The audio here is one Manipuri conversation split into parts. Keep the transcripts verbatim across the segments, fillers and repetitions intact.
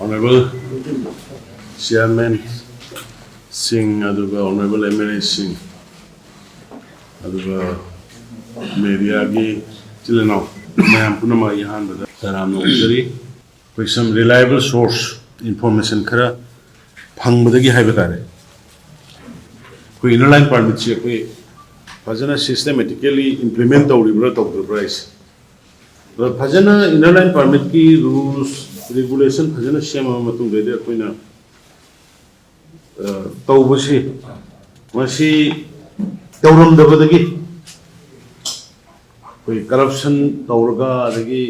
Honorable Chairman ꯁꯤꯡ, ꯑꯗꯨꯒ Honorable M L A ꯁꯤꯡ, ꯑꯗꯨꯒ ꯃꯦꯗꯤꯌꯥꯒꯤ ꯏꯆꯤꯜ ꯏꯅꯥꯎ ꯃꯌꯥꯝ ꯄꯨꯝꯅꯃꯛ ꯑꯩ ꯑꯍꯥꯟꯕꯗ ꯇꯔꯥꯝꯅ ꯑꯣꯛꯆꯔꯤ꯫ ꯑꯩꯈꯣꯏ some reliable source information ꯈꯔ ꯐꯪꯕꯗꯒꯤ ꯍꯥꯏꯕ ꯇꯥꯔꯦ, ꯑꯩꯈꯣꯏ inner line permitꯁꯦ ꯑꯩꯈꯣꯏ ꯐꯖꯅ systematically implement ꯇꯧꯔꯤꯕ꯭ꯔꯥ ꯇꯧꯗ꯭ꯔꯤꯕ꯭ꯔꯥ ꯍꯥꯏꯁꯦ꯫ ꯑꯗꯣ ꯐꯖꯅ inner line permitꯀꯤ rules regulation ꯐꯖꯅ ꯁꯦꯝꯃꯕ ꯃꯇꯨꯡꯗꯗꯤ ꯑꯩꯈꯣꯏꯅ, ꯑ, ꯇꯧꯕꯁꯤ, ꯃꯁꯤ ꯇꯧꯔꯝꯗꯕꯗꯒꯤ ꯑꯩꯈꯣꯏ corruption ꯇꯧꯔꯒ, ꯑꯗꯒꯤ,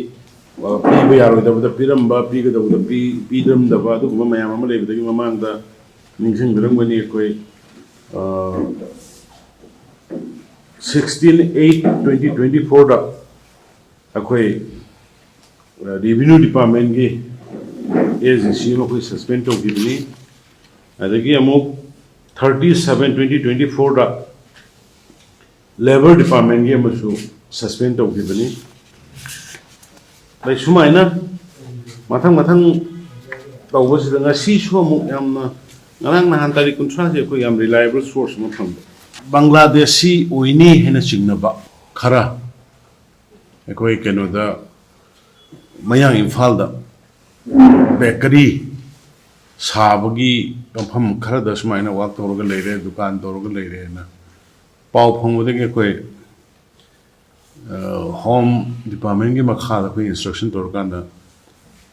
ꯑ, ꯄꯤꯕ ꯌꯥꯔꯣꯏꯗꯕꯗ ꯄꯤꯔꯝꯕ, ꯄꯤꯒꯗꯕꯗ ꯄꯤ-, ꯄꯤꯔꯝꯗꯕ, ꯑꯗꯨꯒꯨꯝꯕ ꯃꯌꯥꯝ ꯑꯃ ꯂꯩꯕꯗꯒꯤ ꯃꯃꯥꯡꯗ ꯅꯤꯡꯁꯤꯡꯕꯤꯔꯝꯒꯅꯤ꯫ ꯑꯩꯈꯣꯏ, ꯑ, sixteen eight twenty twenty fourꯗ ꯑꯩꯈꯣꯏ, ꯑ, revenue departmentꯀꯤ ASDC ꯑꯃ ꯑꯩꯈꯣꯏ suspend ꯇꯧꯈꯤꯕꯅꯤ꯫ ꯑꯗꯒꯤ ꯑꯃꯨꯛ thirty seven twenty twenty fourꯗ labour departmentꯀꯤ ꯑꯃꯁꯨ suspend ꯇꯧꯈꯤꯕꯅꯤ꯫ ꯑꯗꯩ ꯁꯨꯃꯥꯏꯅ ꯃꯊꯪ ꯃꯊꯪ ꯇꯧꯕꯁꯤꯗ ꯉꯁꯤꯁꯨ ꯑꯃꯨꯛ ꯌꯥꯝꯅ, ꯉꯔꯥꯡ ꯅꯍꯥꯟ ꯇꯥꯔꯤꯛ ꯀꯨꯟꯊ꯭ꯔꯥꯁꯦ ꯑꯩꯈꯣꯏ ꯌꯥꯝ reliable source ꯑꯃ ꯐꯪꯕ꯫ ꯕꯪꯒ꯭ꯂꯥꯗꯦꯁꯤ ꯑꯣꯏꯅꯤ ꯍꯥꯏꯅ ꯆꯤꯡꯅꯕ ꯈꯔ ꯑꯩꯈꯣꯏ ꯀꯩꯅꯣꯗ, ꯃꯌꯥꯡ ꯏꯝꯐꯥꯜꯗ bakery ꯁꯥꯕꯒꯤ ꯃꯐꯝ ꯈꯔꯗ ꯁꯨꯃꯥꯏꯅ work ꯇꯧꯔꯒ ꯂꯩꯔꯦ, ꯗꯨꯀꯥꯟ ꯇꯧꯔꯒ ꯂꯩꯔꯦꯅ ꯄꯥꯎ ꯐꯪꯕꯗꯒꯤ ꯑꯩꯈꯣꯏ, ꯑ, Home Departmentꯀꯤ ꯃꯈꯥꯗ ꯑꯩꯈꯣꯏ instruction ꯇꯧꯔꯀꯥꯟꯗ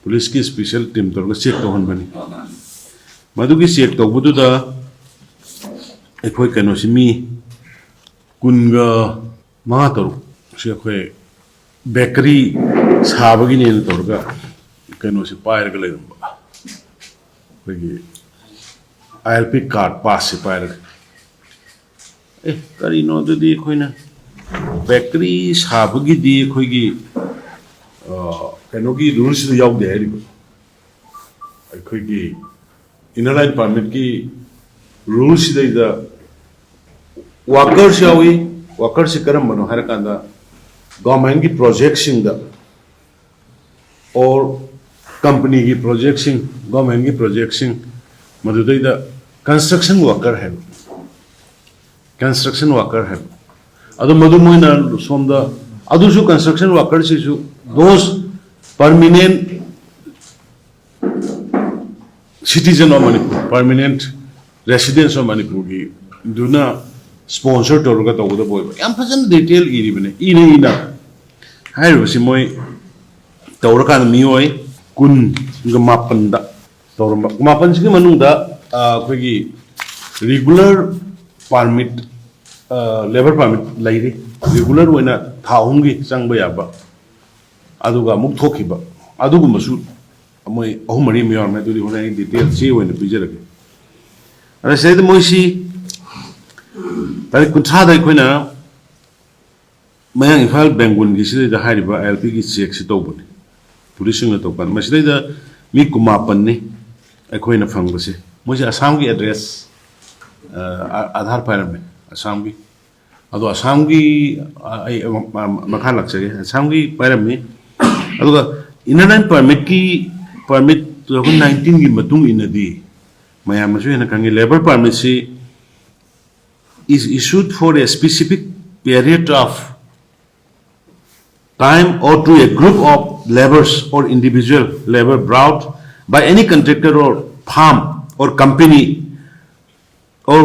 policeꯀꯤ special team ꯇꯧꯔꯒ check ꯇꯧꯍꯟꯕꯅꯤ꯫ ꯃꯗꯨꯒꯤ check ꯇꯧꯕꯗꯨꯗ ꯑꯩꯈꯣꯏ ꯀꯩꯅꯣꯁꯤ ꯃꯤ ꯀꯨꯟꯒ ꯃꯉꯥ ꯇꯔꯨꯛꯁꯦ ꯑꯩꯈꯣꯏ bakery ꯁꯥꯕꯒꯤꯅꯦꯅ ꯇꯧꯔꯒ ꯀꯩꯅꯣꯁꯦ ꯄꯥꯏꯔꯒ ꯂꯩꯔꯝꯕ, ꯑꯩꯈꯣꯏꯒꯤ ILP card passꯁꯦ ꯄꯥꯏꯔꯒ꯫ ꯑꯦ, ꯀꯔꯤꯅꯣ ꯑꯗꯨꯗꯤ? ꯑꯩꯈꯣꯏꯅ bakery ꯁꯥꯕꯒꯤꯗꯤ ꯑꯩꯈꯣꯏꯒꯤ, ꯑ, ꯀꯩꯅꯣꯒꯤ ruleꯁꯤꯗ ꯌꯥꯎꯗꯦ ꯍꯥꯏꯔꯤꯕ꯫ ꯑꯩꯈꯣꯏꯒꯤ inner line permitꯀꯤ ruleꯁꯤꯗꯩꯗ workers ꯌꯥꯎꯏ꯫ Workerꯁꯤ ꯀꯔꯝꯕꯅꯣ ꯍꯥꯏꯔꯀꯥꯟꯗ, governmentꯀꯤ projectꯁꯤꯡꯗ or ꯀꯝꯄꯅꯤꯒꯤ ꯄ꯭ꯔꯣꯖꯦꯛꯁꯤꯡ, ꯒꯣꯔꯃꯦꯟꯒꯤ ꯄ꯭ꯔꯣꯖꯦꯛꯁꯤꯡ, ꯃꯗꯨꯗꯩꯗ ꯀꯟꯁꯇ꯭ꯔꯛꯁꯟ ꯋꯥꯀꯔ ꯍꯥꯏꯕ, ꯀꯟꯁꯇ꯭ꯔꯛꯁꯟ ꯋꯥꯀꯔ ꯍꯥꯏꯕ, ꯑꯗꯣ ꯃꯗꯨ ꯃꯣꯏꯅ ꯁꯣꯝꯗ, ꯑꯗꯨꯁꯨ ꯀꯟꯁꯇ꯭ꯔꯛꯁꯟ ꯋꯥꯀꯔꯁꯤꯁꯨ those permanent citizen of Manipur, permanent residents of ꯃꯅꯤꯄꯨꯔꯒꯤꯗꯨꯅ ꯁ꯭ꯄꯣꯟꯁꯔ ꯇꯧꯔꯒ ꯇꯧꯒꯗꯕ ꯑꯣꯏꯕ꯫ ꯌꯥꯝ ꯐꯖꯅ ꯗꯤꯇꯦꯜ ꯏꯔꯤꯕꯅꯦ꯫ ꯏꯅ ꯏꯅ ꯍꯥꯏꯔꯤꯕꯁꯤ ꯃꯣꯏ ꯇꯧꯔꯀꯥꯟꯗ ꯃꯤꯑꯣꯏ ꯀꯨꯟꯒ ꯃꯥꯄꯟꯗ ꯇꯧꯔꯝꯕ꯫ ꯃꯥꯄꯟꯁꯤꯒꯤ ꯃꯅꯨꯡꯗ, ꯑ, ꯑꯩꯈꯣꯏꯒꯤ ꯔꯤꯒꯨꯂꯔ ꯄꯥꯔꯃꯤꯠ, ꯂꯦꯕꯔ ꯄꯥꯔꯃꯤꯠ ꯂꯩꯔꯤ, ꯔꯤꯒꯨꯂꯔ ꯑꯣꯏꯅ ꯊꯥ ꯑꯍꯨꯝꯒꯤ ꯆꯪꯕ ꯌꯥꯕ, ꯑꯗꯨꯒ ꯑꯃꯨꯛ ꯊꯣꯛꯈꯤꯕ, ꯑꯗꯨꯒꯨꯝꯕꯁꯨ ꯃꯣꯏ ꯑꯍꯨꯝ ꯃꯔꯤ ꯑꯃ ꯌꯥꯎꯔꯝꯃꯦ꯫ ꯑꯗꯨꯗꯤ ꯍꯣꯔꯦꯟ ꯑꯩ ꯗꯤꯇꯦꯜ ꯆꯦ ꯑꯣꯏꯅ ꯄꯤꯖꯔꯒꯦ꯫ ꯑꯗ ꯁꯤꯗꯩꯗ ꯃꯣꯏꯁꯤ ꯇꯥꯔꯤꯛ ꯀꯨꯟꯊ꯭ꯔꯥꯗ ꯑꯩꯈꯣꯏꯅ ꯃꯌꯥꯡ ꯏꯝꯐꯥꯜ ꯕꯦꯡꯒꯨꯟꯒꯤ ꯁꯤꯗꯩꯗ ꯍꯥꯏꯔꯤꯕ ꯑꯥꯏ ꯑꯦꯜ ꯄꯤꯒꯤ ꯆꯦꯛꯁꯤ ꯇꯧꯕꯅꯤ, ꯄꯨꯂꯤꯁꯁꯤꯡꯅ ꯇꯧꯕ꯫ ꯃꯁꯤꯗꯩꯗ ꯃꯤ ꯀꯨꯟꯃꯥꯄꯟꯅꯤ ꯑꯩꯈꯣꯏꯅ ꯐꯪꯕꯁꯦ꯫ ꯃꯣꯏꯁꯦ ꯑꯁꯥꯝꯒꯤ ꯑꯦꯗ꯭ꯔꯦꯁ, ꯑ, ꯑꯥ-, ꯑꯥꯙꯥꯔ ꯄꯥꯏꯔꯝꯃꯦ, ꯑꯁꯥꯝꯒꯤ꯫ ꯑꯗꯣ ꯑꯁꯥꯝꯒꯤ, ꯑ, ꯑꯩ ꯑꯃꯨꯛ, ꯑ, ꯃꯈꯥ ꯂꯥꯛꯆꯒꯦ꯫ ꯑꯁꯥꯝꯒꯤ ꯄꯥꯏꯔꯝꯃꯤ꯫ ꯑꯗꯨꯒ ꯏꯟꯅꯔ ꯂꯥꯏꯟ ꯄꯥꯔꯃꯤꯠꯀꯤ, ꯄꯥꯔꯃꯤꯠ two thousand nineteen ꯒꯤ ꯃꯇꯨꯡ ꯏꯟꯅꯗꯤ ꯃꯌꯥꯝꯅꯁꯨ ꯍꯦꯟꯅ ꯈꯪꯉꯤ, ꯂꯦꯕꯔ ꯄꯥꯔꯃꯤꯠꯁꯤ is issued for a specific period of time or to a group of laborers or individual labor brought by any contractor or firm or company or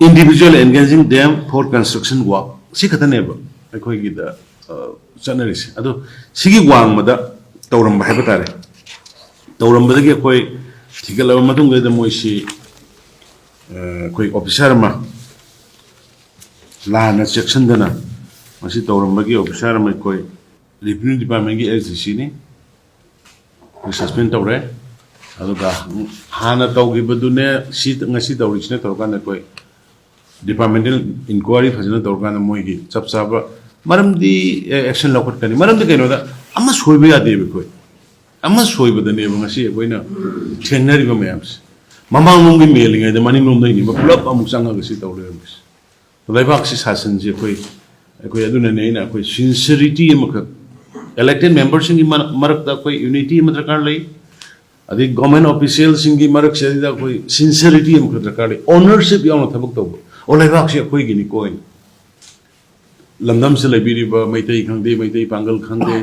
individual engaging them for construction work. ꯁꯤ ꯈꯛꯇꯅꯦꯕ ꯑꯩꯈꯣꯏꯒꯤꯗ, ꯑ, ꯆꯠꯅꯔꯤꯁꯦ꯫ ꯑꯗꯣ ꯁꯤꯒꯤ ꯋꯥꯡꯃꯗ ꯇꯧꯔꯝꯕ ꯍꯥꯏꯕ ꯇꯥꯔꯦ꯫ ꯇꯧꯔꯝꯕꯗꯒꯤ ꯑꯩꯈꯣꯏ ꯊꯤꯒꯠꯂꯕ ꯃꯇꯨꯡꯗꯩꯗ ꯃꯣꯏꯁꯤ, ꯑ, ꯑꯩꯈꯣꯏ ꯑꯣꯐꯤꯁꯥꯔ ꯑꯃ ꯂꯥꯟꯅ ꯆꯦꯛꯁꯤꯟꯗꯅ ꯃꯁꯤ ꯇꯧꯔꯝꯕꯒꯤ ꯑꯣꯐꯤꯁꯥꯔ ꯑꯃ ꯑꯩꯈꯣꯏ ꯔꯦꯚꯤꯅ꯭ꯌꯨ ꯗꯤꯄꯥꯔꯠꯃꯦꯟꯒꯤ ꯑꯦꯁ ꯗꯤ ꯁꯤꯅꯤ꯫ ꯑꯩꯈꯣꯏ ꯁꯁꯄꯦꯟ ꯇꯧꯔꯦ꯫ ꯑꯗꯨꯒ ꯍꯥꯟꯅ ꯇꯧꯈꯤꯕꯗꯨꯅꯦ ꯁꯤ ꯉꯁꯤ ꯇꯧꯔꯤꯁꯤꯅ ꯇꯧꯔꯀꯥꯟꯗ ꯑꯩꯈꯣꯏ ꯗꯤꯄꯥꯔꯠꯃꯦꯟꯇꯦꯜ ꯏꯟꯀ꯭ꯋꯥꯏꯔꯤ ꯐꯖꯅ ꯇꯧꯔꯀꯥꯟꯗ ꯃꯣꯏꯒꯤ ꯆꯞ ꯆꯥꯕ, ꯃꯔꯝꯗꯤ ꯑꯦꯛꯁꯟ ꯂꯧꯈꯠꯀꯅꯤ꯫ ꯃꯔꯝꯗꯤ ꯀꯩꯅꯣꯗ ꯑꯃ ꯁꯣꯏꯕ ꯌꯥꯗꯦꯕ ꯑꯩꯈꯣꯏ꯫ ꯑꯃ ꯁꯣꯏꯕꯗꯅꯦꯕ ꯉꯁꯤ ꯑꯩꯈꯣꯏꯅ ꯊꯦꯡꯅꯔꯤꯕ ꯃꯌꯥꯝꯁꯦ꯫ ꯃꯃꯥꯡꯂꯣꯝꯒꯤ ꯃꯦꯜꯂꯤꯉꯩꯗ ꯃꯅꯤꯡꯂꯣꯝꯗꯒꯤꯅꯦꯕ ꯄꯨꯂꯞ ꯑꯃꯨꯛ ꯆꯪꯉꯒ ꯁꯤ ꯇꯧ ꯂꯩꯔꯝꯃꯤꯁꯦ꯫ ꯂꯩꯕꯥꯛꯁꯤ ꯁꯥꯁꯟꯁꯤ ꯑꯩꯈꯣꯏ, ꯑꯩꯈꯣꯏ ꯑꯗꯨꯅꯅꯦ ꯑꯩꯅ ꯑꯩꯈꯣꯏ ꯁꯤꯟꯁꯤꯌꯔꯤꯇꯤ ꯑꯃꯈꯛ ꯏꯂꯦꯛꯇꯦꯗ ꯃꯦꯝꯕꯔꯁꯤꯡꯒꯤ ꯃꯔꯛꯇ ꯑꯩꯈꯣꯏ ꯌꯨꯅꯤꯇꯤ ꯑꯃ ꯗꯔꯀꯥꯔ ꯂꯩ꯫ ꯑꯗꯩ ꯒꯣꯔꯃꯦꯟ ꯑꯣꯐꯤꯁꯤꯌꯦꯜꯁꯤꯡꯒꯤ ꯃꯔꯛꯁꯤꯗ ꯑꯩꯈꯣꯏ ꯁꯤꯟꯁꯤꯌꯔꯤꯇꯤ ꯑꯃꯈꯛ ꯗꯔꯀꯥꯔ ꯂꯩ, ꯑꯣꯅꯔꯁꯤꯞ ꯌꯥꯎꯅ ꯊꯕꯛ ꯇꯧꯕ꯫ ꯑꯣ, ꯂꯩꯕꯥꯛꯁꯤ ꯑꯩꯈꯣꯏꯒꯤꯅꯤꯀꯣ ꯍꯥꯏꯅ꯫ ꯂꯝꯗꯝꯁꯤꯗ ꯂꯩꯕꯤꯔꯤꯕ ꯃꯩꯇꯩ ꯈꯪꯗꯦ, ꯃꯩꯇꯩ ꯄꯥꯡꯒꯜ ꯈꯪꯗꯦ,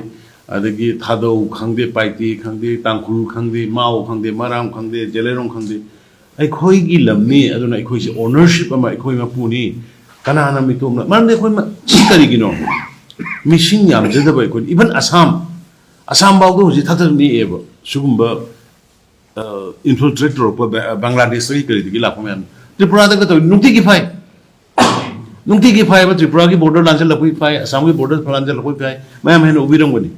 ꯑꯗꯒꯤ ꯊꯥꯗꯧ ꯈꯪꯗꯦ, ꯄꯥꯏꯇꯦ ꯈꯪꯗꯦ, ꯇꯥꯡꯈꯨꯜ ꯈꯪꯗꯦ, ꯃꯥꯎ ꯈꯪꯗꯦ, ꯃꯔꯥꯝ ꯈꯪꯗꯦ, ꯖꯦꯂꯦꯔꯣꯡ ꯈꯪꯗꯦ, ꯑꯩꯈꯣꯏꯒꯤ ꯂꯝꯅꯤ꯫ ꯑꯗꯨꯅ ꯑꯩꯈꯣꯏꯁꯦ ꯑꯣꯅꯔꯁꯤꯞ ꯑꯃ, ꯑꯩꯈꯣꯏ ꯃꯄꯨꯅꯤ꯫ ꯀꯅꯥꯅ ꯃꯤꯇꯣꯞꯅ? ꯃꯔꯝꯗꯤ ꯑꯩꯈꯣꯏ ꯃ-, ꯁꯤ ꯀꯔꯤꯒꯤꯅꯣ? ꯃꯤꯁꯤꯡ ꯌꯥꯝꯖꯗꯕ ꯑꯩꯈꯣꯏꯅ, ꯏꯚꯟ ꯑꯁꯥꯝ, ꯑꯁꯥꯝ ꯐꯥꯎꯗ ꯍꯧꯖꯤꯛ ꯊꯥꯊꯔ ꯅꯦꯛꯑꯦꯕ ꯁꯤꯒꯨꯝꯕ ꯏꯟꯐꯤꯜꯇ꯭ꯔꯦꯠ ꯇꯧꯔꯛꯄ ꯕ-, ꯕꯪꯒ꯭ꯂꯥꯗꯦꯁꯇꯒꯤ ꯀꯔꯤꯗꯒꯤ ꯂꯥꯛꯄ ꯃꯌꯥꯝ꯫ ꯇ꯭ꯔꯤꯄꯨꯔꯥꯗꯒ ꯇꯧꯏ, ꯅꯨꯡꯇꯤꯒꯤ ꯐꯥꯏ꯫ ꯅꯨꯡꯇꯤꯒꯤ ꯐꯥꯏꯕ, ꯇ꯭ꯔꯤꯄꯨꯔꯥꯒꯤ ꯕꯣꯔꯗꯔ ꯂꯥꯟꯁꯤꯜꯂꯛꯄꯒꯤ ꯐꯥꯏ, ꯑꯁꯥꯝꯒꯤ ꯕꯣꯔꯗꯔ ꯂꯥꯟꯁꯤꯜꯂꯛꯄꯒꯤ ꯐꯥꯏ, ꯃꯌꯥꯝ ꯍꯦꯟꯅ ꯎꯕꯤꯔꯝꯒꯅꯤ꯫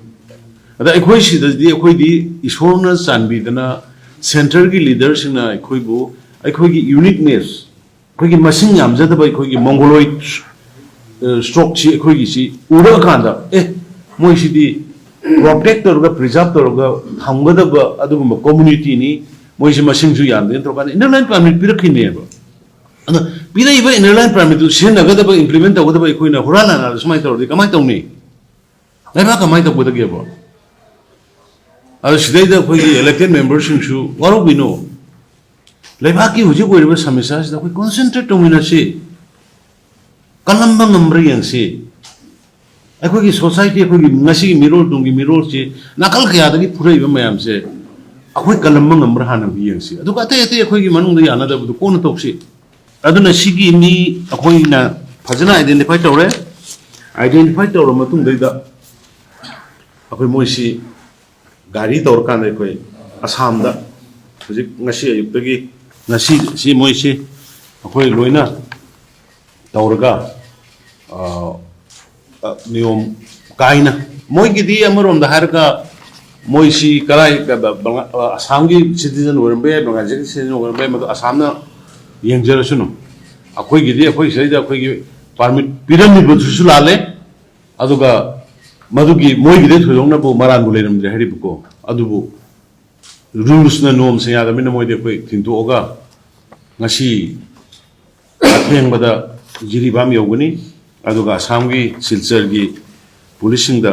ꯑꯗ ꯑꯩꯈꯣꯏ ꯁꯤꯗꯗꯤ, ꯑꯩꯈꯣꯏꯗꯤ ꯏꯁꯣꯔꯅ ꯆꯥꯟꯕꯤꯗꯅ ꯁꯦꯟꯇꯔꯒꯤ ꯂꯤꯗꯔꯁꯤꯡꯅ ꯑꯩꯈꯣꯏꯕꯨ, ꯑꯩꯈꯣꯏꯒꯤ ꯌꯨꯅꯤꯛꯅꯦꯁ, ꯑꯩꯈꯣꯏꯒꯤ ꯃꯁꯤꯡ ꯌꯥꯝꯖꯗꯕ, ꯑꯩꯈꯣꯏꯒꯤ ꯃꯣꯡꯒꯣꯂꯣꯏꯗ ꯁ꯭ꯇꯣꯛꯁꯤ, ꯑꯩꯈꯣꯏꯒꯤꯁꯤ ꯎꯔꯛꯑꯀꯥꯟꯗ, ꯑꯦ, ꯃꯣꯏꯁꯤꯗꯤ ꯄ꯭ꯔꯣꯇꯦꯛ ꯇꯧꯔꯒ, ꯄ꯭ꯔꯤꯖꯥꯕ ꯇꯧꯔꯒ ꯊꯝꯒꯗꯕ ꯑꯗꯨꯒꯨꯝꯕ ꯀꯝꯃꯨꯅꯤꯇꯤꯅꯤ, ꯃꯣꯏꯁꯤ ꯃꯁꯤꯡꯁꯨ ꯌꯥꯝꯗꯦꯅ ꯇꯧꯔꯀꯥꯟꯗ ꯏꯟꯅꯔ ꯂꯥꯏꯟ ꯄꯥꯔꯃꯤꯠ ꯄꯤꯔꯛꯈꯤꯅꯦꯕ꯫ ꯑꯗꯣ ꯄꯤꯔꯛꯏꯕ ꯏꯟꯅꯔ ꯂꯥꯏꯟ ꯄꯥꯔꯃꯤꯠꯇꯨ ꯁꯤꯖꯤꯟꯅꯒꯗꯕ, ꯏꯝꯄ꯭ꯂꯤꯃꯦꯟ ꯇꯧꯒꯗꯕ ꯑꯩꯈꯣꯏꯅ ꯍꯨꯔꯥꯟ ꯂꯥꯟꯅꯗ ꯁꯨꯃꯥꯏꯅ ꯇꯧꯔꯗꯤ ꯀꯃꯥꯏꯅ ꯇꯧꯅꯤ? ꯂꯩꯕꯥꯛ ꯀꯃꯥꯏꯅ ꯇꯧꯒꯗꯒꯦꯕ? ꯑꯗꯣ ꯁꯤꯗꯩꯗ ꯑꯩꯈꯣꯏꯒꯤ ꯏꯂꯦꯛꯇꯦꯗ ꯃꯦꯝꯕꯔꯁꯤꯡꯁꯨ ꯋꯥꯔꯧꯕꯤꯅꯣ꯫ ꯂꯩꯕꯥꯛꯀꯤ ꯍꯧꯖꯤꯛ ꯑꯣꯏꯔꯤꯕ ꯁꯃꯁ꯭ꯌꯥꯁꯤꯗ ꯑꯩꯈꯣꯏ ꯀꯣꯟꯁꯦꯟꯇ꯭ꯔꯦꯠ ꯇꯧꯃꯤꯟꯅꯁꯤ, ꯀꯜꯂꯝꯕ ꯉꯝꯕ꯭ꯔꯥ ꯌꯦꯡꯁꯤ꯫ ꯑꯩꯈꯣꯏꯒꯤ ꯁꯣꯁꯥꯏꯇꯤ, ꯑꯩꯈꯣꯏꯒꯤ ꯉꯁꯤꯒꯤ ꯃꯤꯔꯣꯜ ꯇꯨꯡꯒꯤ ꯃꯤꯔꯣꯜꯁꯤ ꯅꯥꯀꯜ ꯀꯌꯥꯗꯒꯤ ꯐꯨꯔꯛꯏꯕ ꯃꯌꯥꯝꯁꯦ ꯑꯩꯈꯣꯏ ꯀꯜꯂꯝꯕ ꯉꯝꯕ꯭ꯔꯥ ꯍꯥꯟꯅ ꯑꯃꯨꯛ ꯌꯦꯡꯁꯤ, ꯑꯗꯨꯒ ꯑꯇꯩ ꯑꯇꯩ ꯑꯩꯈꯣꯏꯒꯤ ꯃꯅꯨꯡꯗ ꯌꯥꯅꯗꯕꯗꯨ ꯀꯣꯟꯅ ꯇꯧꯁꯤ꯫ ꯑꯗꯨꯅ ꯁꯤꯒꯤ ꯃꯤ ꯑꯩꯈꯣꯏꯅ ꯐꯖꯅ ꯑꯥꯏꯗꯦꯟꯇꯤꯐꯥꯏ ꯇꯧꯔꯦ꯫ ꯑꯥꯏꯗꯦꯟꯇꯤꯐꯥꯏ ꯇꯧꯔꯕ ꯃꯇꯨꯡꯗꯩꯗ ꯑꯩꯈꯣꯏ ꯃꯣꯏꯁꯤ ꯒꯥꯔꯤ ꯇꯧꯔꯀꯥꯟꯗ ꯑꯩꯈꯣꯏ ꯑꯁꯥꯝꯗ ꯍꯧꯖꯤꯛ ꯉꯁꯤ ꯑꯌꯨꯛꯇꯒꯤ, ꯉꯁꯤ ꯁꯤ ꯃꯣꯏꯁꯤ ꯑꯩꯈꯣꯏ ꯂꯣꯏꯅ ꯇꯧꯔꯒ, ꯑ, ꯑ, ꯅꯤꯌꯣꯝ ꯀꯥꯏꯅ, ꯃꯣꯏꯒꯤꯗꯤ ꯑꯃꯔꯣꯝꯗ ꯍꯥꯏꯔꯒ ꯃꯣꯏꯁꯤ ꯀꯔꯥꯏ, ꯀ-, ꯕ-, ꯕꯪꯒꯥ-, ꯑ, ꯑꯁꯥꯝꯒꯤ ꯁꯤꯇꯤꯖꯟ ꯑꯣꯏꯔꯝꯕ ꯌꯥꯏ, ꯕꯪꯒ꯭ꯂꯥꯗꯦꯁꯀꯤ ꯁꯤꯇꯤꯖꯟ ꯑꯣꯏꯔꯝꯕ ꯌꯥꯏ, ꯃꯗꯨ ꯑꯁꯥꯝꯅ ꯌꯦꯡꯖꯔꯁꯅꯨ꯫ ꯑꯩꯈꯣꯏꯒꯤꯗꯤ ꯑꯩꯈꯣꯏ ꯁꯤꯗꯩꯗ ꯑꯩꯈꯣꯏꯒꯤ ꯄꯥꯔꯃꯤꯠ ꯄꯤꯔꯝꯃꯤꯕꯗꯨꯁꯨ ꯂꯥꯜꯂꯦ, ꯑꯗꯨꯒ ꯃꯗꯨꯒꯤ ꯃꯣꯏꯒꯤꯗꯤ ꯊꯣꯏꯗꯣꯛꯅꯕꯨ ꯃꯔꯥꯟꯕꯨ ꯂꯩꯔꯝꯗ꯭ꯔꯦ ꯍꯥꯏꯔꯤꯕꯀꯣ꯫ ꯑꯗꯨꯕꯨ ꯔꯨꯜꯁꯅ ꯅꯣꯝꯁ ꯌꯥꯗꯕꯅꯤꯅ ꯃꯣꯏꯗꯤ ꯑꯩꯈꯣꯏ ꯊꯤꯡꯇꯣꯛꯑꯒ ꯉꯁꯤ ꯑꯊꯦꯡꯕꯗ ꯖꯤꯔꯤꯕꯥꯝ ꯌꯧꯒꯅꯤ꯫ ꯑꯗꯨꯒ ꯑꯁꯥꯝꯒꯤ ꯁꯤꯜꯆꯔꯒꯤ ꯄꯨꯂꯤꯁꯁꯤꯡꯗ,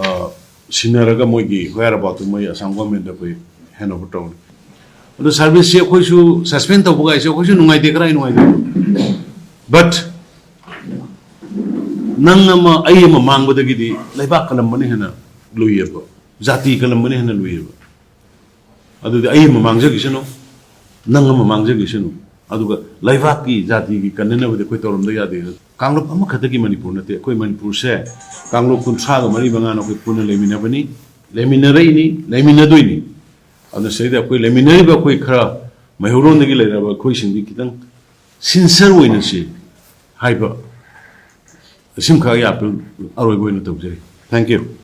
ꯑ, ꯁꯤꯟꯅꯔꯒ ꯃꯣꯏꯒꯤ ꯍꯣꯌꯥꯔꯕꯥꯎꯇꯨ ꯃꯣꯏ ꯑꯁꯥꯝ ꯒꯣꯔꯃꯦꯟꯗ ꯑꯩꯈꯣꯏ ꯍꯦꯟ ꯑꯣꯚꯔ ꯇꯧꯔꯅꯤ꯫ ꯑꯗꯣ ꯁꯥꯔꯚꯤꯁꯁꯦ ꯑꯩꯈꯣꯏꯁꯨ ꯁꯁꯄꯦꯟ ꯇꯧꯕꯒꯥꯏꯁꯦ ꯑꯩꯈꯣꯏꯁꯨ ꯅꯨꯡꯉꯥꯏꯇꯦ, ꯀꯔꯥꯏ ꯅꯨꯡꯉꯥꯏꯇꯦ? ꯕꯠ ꯅꯪ ꯑꯃ ꯑꯩ ꯑꯃ ꯃꯥꯡꯕꯗꯒꯤꯗꯤ ꯂꯩꯕꯥꯛ ꯀꯜꯂꯝꯕꯅ ꯍꯦꯟꯅ ꯂꯨꯏꯌꯦꯕ, ꯖꯥꯇꯤ ꯀꯜꯂꯝꯕꯅ ꯍꯦꯟꯅ ꯂꯨꯏꯌꯦꯕ꯫ ꯑꯗꯨꯗꯤ ꯑꯩ ꯑꯃ ꯃꯥꯡꯖꯈꯤꯁꯅꯨ, ꯅꯪ ꯑꯃ ꯃꯥꯡꯖꯈꯤꯁꯅꯨ, ꯑꯗꯨꯒ ꯂꯩꯕꯥꯛꯀꯤ ꯖꯥꯇꯤꯒꯤ ꯀꯟꯅꯅꯕꯗꯤ ꯑꯩꯈꯣꯏ ꯇꯧꯔꯝꯗ ꯌꯥꯗꯦ꯫ ꯀꯥꯡꯂꯨꯞ ꯑꯃꯈꯛꯇꯒꯤ ꯃꯅꯤꯄꯨꯔ ꯅꯠꯇꯦ, ꯑꯩꯈꯣꯏ ꯃꯅꯤꯄꯨꯔꯁꯦ ꯀꯥꯡꯂꯨꯞ ꯀꯨꯟꯊ꯭ꯔꯥꯒ ꯃꯔꯤ ꯃꯉꯥꯅ ꯑꯩꯈꯣꯏ ꯄꯨꯟꯅ ꯂꯩꯃꯤꯟꯅꯕꯅꯤ, ꯂꯩꯃꯤꯟꯅꯔꯛꯏꯅꯤ, ꯂꯩꯃꯤꯟꯅꯗꯣꯏꯅꯤ꯫ ꯑꯗꯨꯅ ꯁꯤꯗꯩꯗ ꯑꯩꯈꯣꯏ ꯂꯩꯃꯤꯟꯅꯔꯤꯕ ꯑꯩꯈꯣꯏ ꯈꯔ ꯃꯩꯍꯧꯔꯣꯟꯗꯒꯤ ꯂꯩꯔꯕ ꯑꯩꯈꯣꯏꯁꯤꯡꯗꯤ ꯈꯤꯇꯪ ꯁꯤꯟꯁꯔ ꯑꯣꯏꯅꯁꯤ ꯍꯥꯏꯕ ꯑꯁꯤꯃꯈꯛ ꯑꯩ ꯑꯄꯤꯜ ꯑꯔꯣꯏꯕ ꯑꯣꯏꯅ ꯇꯧꯖꯔꯤ꯫ Thank you꯫